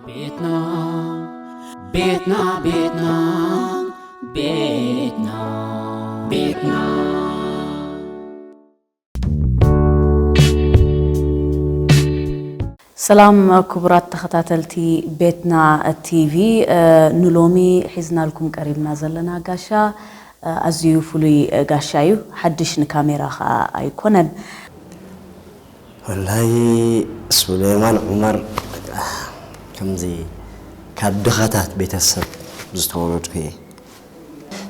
ቤትና ቤትና ቤትና ቤትና ቤትና። ሰላም ክቡራት ተኸታተልቲ ቤትና ቲቪ፣ ንሎሚ ሒዝናልኩም ቀሪብና ዘለና ጋሻ ኣዝዩ ፍሉይ ጋሻ እዩ። ሓድሽ ንካሜራ ኸኣ ኣይኮነን። ወላሂ ሱሌማን ዑመር ከምዚ ካብ ድኻታት ቤተሰብ ዝተወለድኩ እየ።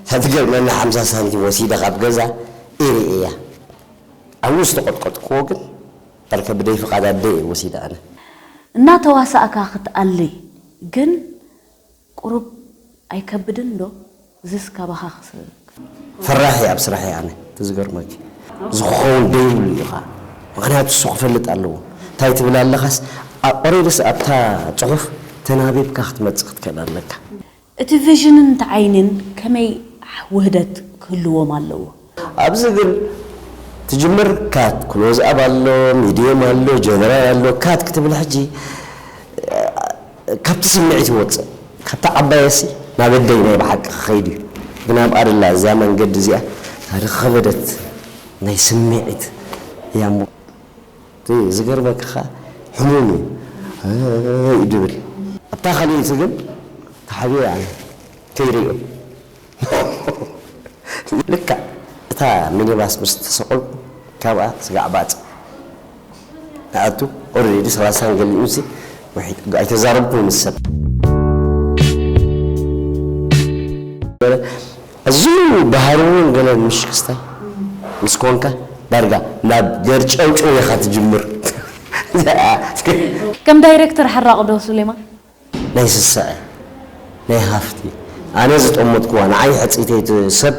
እታ ትገርመኒ ሓምሳ ሳንቲም ወሲደ ካብ ገዛ ኢሪ እያ ኣብኡ ዝተቆጥቆጥክዎ ግን በርከ ብደይ ፍቓድ ኣደይ እየ ወሲደ ኣነ። እናተዋሳእካ ክትኣሊ ግን ቁሩብ ኣይከብድን ዶ? እዚስ ካባኻ ክስእልክ። ፈራሕ እየ ኣብ ስራሕ እየ ኣነ። እቲ ዝገርመኪ ዝኸውን ደይብሉ እዩ ኸዓ። ምኽንያቱ እሱ ክፈልጥ ኣለዎ። እንታይ ትብል ኣለኻስ ኦሬድስ ኣብታ ፅሑፍ ተናቢብካ ክትመፅእ ክትክእል ኣለካ። እቲ ቪዥንን እቲ ዓይንን ከመይ ውህደት ክህልዎም ኣለዎ? ኣብዚ ግን ትጅምር ካት ክሎዝ ኣብ ኣሎ፣ ሚድየም ኣሎ፣ ጀነራል ኣሎ። ካት ክትብል ሕጂ ካብቲ ስምዒት ይወፅእ። ካብታ ዓባየሲ ናብ ኣደይ ናይ ብሓቂ ክኸይድ እዩ። ግን ኣብኣ ደላ እዛ መንገዲ እዚኣ ታሪኽ ከበደት ናይ ስምዒት እያ እሞ እቲ ዝገርመካ ኸዓ ሕሙም እዩ እዩ ድብል ኣብታ ካልኦይቲ ግን ተሓቢረ ኣነ ከይርእዮ ልክዕ እታ ሚኒባስ ምስ ተሰቐልኩ ካብኣ ስጋዕ ባጽዕ ንኣቱ ኦረዲ ሰላሳን ገሊኡሲ ውሒድ ኣይተዛረብኩን ምስ ሰብ ኣዝዩ ባህሪ እውን ገለ ምሽ ክስታይ ምስ ኮንካ ዳርጋ ናብ ገርጨውጨው ኢኻ ትጅምር ከም ዳይሬክተር ሓራቕ ዶ ሱሌማን? ናይ ስስዐ ናይ ሃፍቲ ኣነ ዝጠመጥክዋ ንዓይ ሕፅይተይ እቲ ሰብ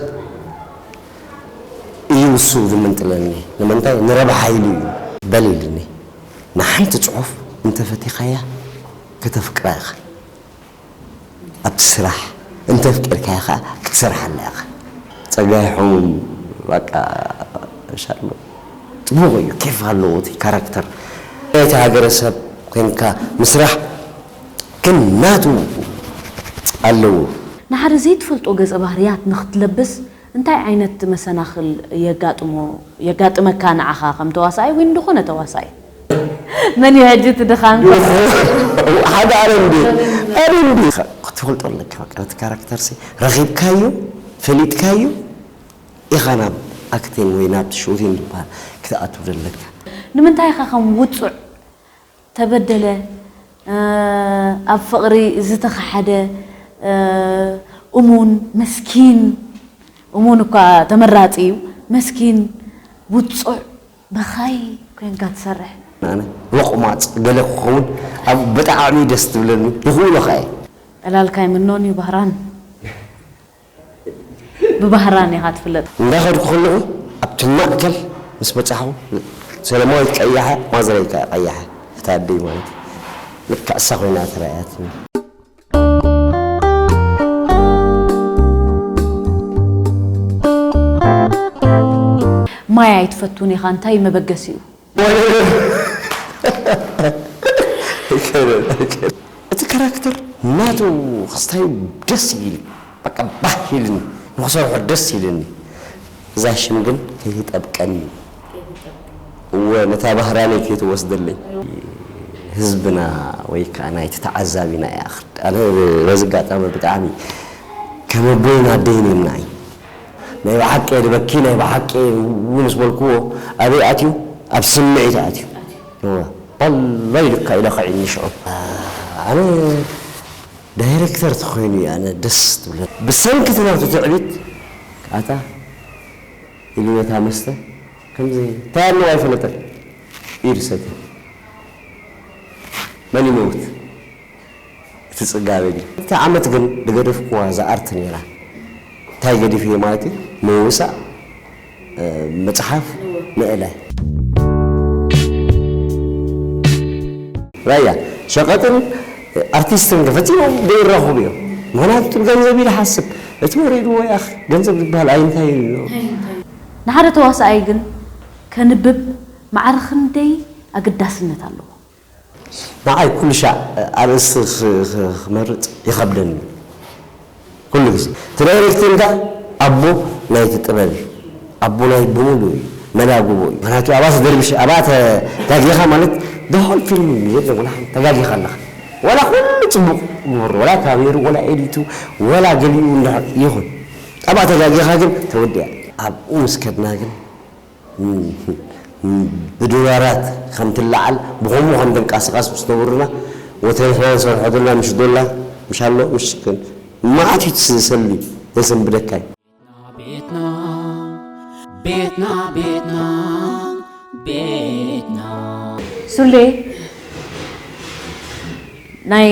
እዩ እሱ ዝምንጥለኒ ንምንታይ ንረብሓ ኢሉ እዩ በል ኢልኒ ንሓንቲ ፅሑፍ እንተፈቲኻያ ከተፍቅራ ኢኻ ኣብቲ ስራሕ እንተፍቂርካያ ከዓ ክትሰርሓላ ኢኻ ፀጋይ ሕሙም በቃ ሻሎ ፅቡቕ እዩ ኬፍ ኣለዎ እቲ ካራክተር እቲ ሃገረሰብ ኮንካ ምስራሕ ግን ናቱ ኣለዎ ንሓደ ዘይትፈልጦ ገጸ ባህርያት ንኽትለብስ እንታይ ዓይነት መሰናኽል የጋጥሞ የጋጥመካ ንዓኻ ከም ተዋሳኣይ ወይ ንዝኾነ ተዋሳኣይ? መን እዩ ሕጂ እቲ ድኻን? ሓደ ኣረ እንዲ ኣረ እንዲ ክትፈልጦ ኣለካ በቃ ነቲ ካራክተር ሲ ረኺብካዮ ፈሊጥካዮ ኢኻ ናብ ኣክቲንግ ወይ ናብቲ ሹቲንግ ዝበሃል ክትኣቱ ዘለካ። ንምንታይ ኢኻ ከም ውጹዕ ተበደለ፣ ኣብ ፍቕሪ ዝተኸሓደ፣ እሙን፣ መስኪን፣ እሙን እኳ ተመራጺ እዩ፣ መስኪን፣ ውጹዕ፣ በኻይ ኮይንካ ትሰርሕ። ኣነ ሎቕማጽ ገለ ክኸውን ኣብ ብጣዕሚ ደስ ትብለኒ ይኽእሎ ኸኣ እየ። ዕላልካ ኣይምኖን እዩ ባህራን። ብባህራን ኢኻ ትፍለጥ። እንዳኸድኩ ከለኹ ኣብቲ ማእከል ምስ በጻሕኹ ሰለማዊት ቀያሓ ማዘረይ ከኣ ቀያሓ እታ ኣደይ ማለት እዩ። ልክዕ እሳ ኮይና ተራእያትኒ። ማይ ኣይትፈቱን ኢኻ እንታይ መበገሲኡ? እቲ ካራክተር ናቱ ክስታዩ ደስ ይብል በቃ ባህ ኢልኒ ንክሰርሖ ደስ ኢልኒ እዛ ሽም ግን ከይትጠብቀኒ እወ ነታ ባህራነይ ከይትወስደለይ ህዝብና ወይ ከዓ ናይቲ ተዓዛቢና ይኣኽል ኣነ በዚ ኣጋጣሚ ብጣዕሚ ከም ኣቦይን ኣደይን የምናይ ናይ ብሓቂ ድበኪ ናይ ብሓቂ ምስ በልክዎ ኣበይ ኣትዩ ኣብ ስምዒት ኣትዩ እወ ኣላ ኢልካ ኢለ ከዒኒ ሽዑ ኣነ ዳይረክተር ተኾይኑ እዩ ኣነ ደስ ትብለ ብሰንኪ እቲ ናቱ ትዕቢት ኣታ ኢሉ ነታ መስተ ከምዚ እንታይ ኣለዎ ኣይፈለጠን ኢዱ ሰትዩ መን ይመውት እቲ ፅጋበ ድዩ እቲ ዓመት ግን ዝገደፍክዋ እዛ ኣርት ነይራ እንታይ ገዲፍዮ ማለት እዩ ምውሳእ መፅሓፍ ምእለ ራያ ሸቐጥን ኣርቲስትን ፈፂሞም ዘይራኸቡ እዮም ምክንያቱ እቲ ገንዘብ እዩ ዝሓስብ እቲ ወሪድዎ ያኽ ገንዘብ ዝበሃል ኣይንታይ እዩ ንሓደ ተዋሳኣይ ግን ከንብብ ማዕረ ክንደይ ኣገዳስነት ኣለዎ ንዓይ ኩሉ ሻዕ ኣርእስቲ ኽ- ኽ- ክመርጽ ይኸብደኒ። ኩሉ ግዜ እቲ ዳይሬክቲንግ ኣቦ ናይቲ ጥበብ እዩ። ኣቦ ናይ ብምሉ እዩ፣ መላግቦ እዩ። ምክንያቱ ኣብኣ ተደርብሽ ኣብኣ ተጋጊኻ ማለት ደሆል ፊልም የለን። ወላ ሓንቲ ተጋጊኻ ኣለኻ። ወላ ኩሉ ጽቡቕ ግበሮ፣ ወላ ካሜሩ፣ ወላ ኤዲቱ፣ ወላ ገሊኡ እንድሕር ይኹን፣ ኣብኣ ተጋጊኻ ግን ተወዲኣ። ኣብኡ ምስ ከድና ግን ብዶላራት ከም ትለዓል፣ ብኸምኡ ከም ትንቀሳቐስ ምስ ነብሩና፣ ወተን ሕና ንሰርሖ ዘለና ምሽ ዶላር፣ ምሽ ኣሎ፣ ምሽ ግን መዓት እዩ ትስእሰሉ፣ ዘሰንብደካ እዩ። ቤትና ቤትና ቤትና ቤትና ሱሌ ናይ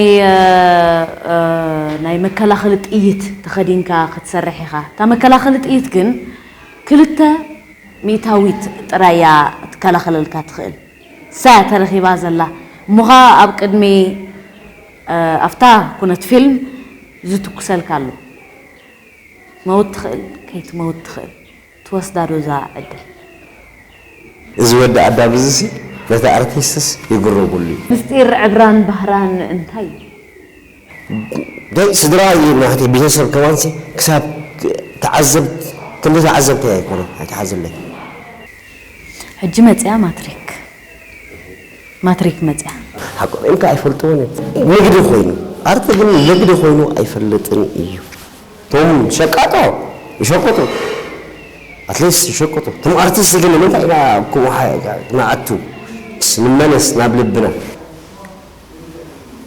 ናይ መከላኸሊ ጥይት ተኸዲንካ ክትሰርሕ ኢኻ። እታ መከላኸሊ ጥይት ግን ክልተ ሚእታዊት ጥራይ እያ ክትከላኸለልካ ትኽእል። እሳ እያ ተረኺባ ዘላ። እሞኻ ኣብ ቅድሚ ኣብታ ኩነት ፊልም ዝትኩሰልካ ኣሎ። መውት ትኽእል ከይትመውት ትኽእል። ትወስዳ ዶ እዛ ዕድል? እዚ ወዲ ኣዳም እዚ ሲ ነቲ ኣርቲስትስ ይግረመሉ እዩ። ምስጢር ዕብራን ባህራን እንታይ እዩ? ደይ ስድራ እዩ ናሕቲ ቤተሰብ ከማንሲ ክሳብ ተዓዘብ ክንዲ ተዓዘብቲ ኣይኮነ ኣይተሓዘለይ። ሕጂ መፅያ ማትሪክ ማትሪክ መፅያ። ሓቆ እንካ ኣይፈልጥዎን እዮም። ንግዲ ኮይኑ ኣርቲ ግን ንግዲ ኮይኑ ኣይፈልጥን እዩ። እቶም ሸቃጦ ይሸቅጡ፣ ኣትሊስት ይሸቅጡ። እቶም ኣርቲስት ግን ንምንታይ ኢና ክውሓ ንኣቱ ንመለስ ናብ ልብና።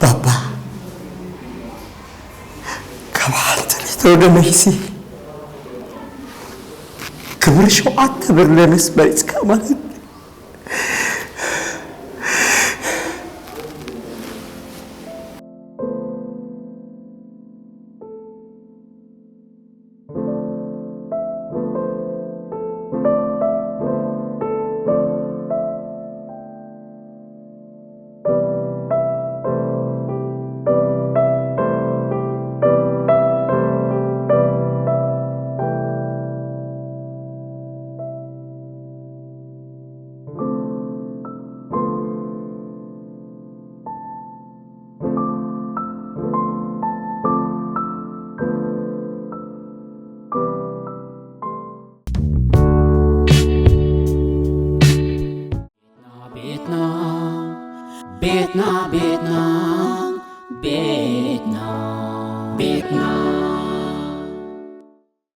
ባባ ካብ ሓንቲ ሊትሮ ደመይሲ ክብሪ ሸውዓተ ብር ለነስ መሪፅካ ማለት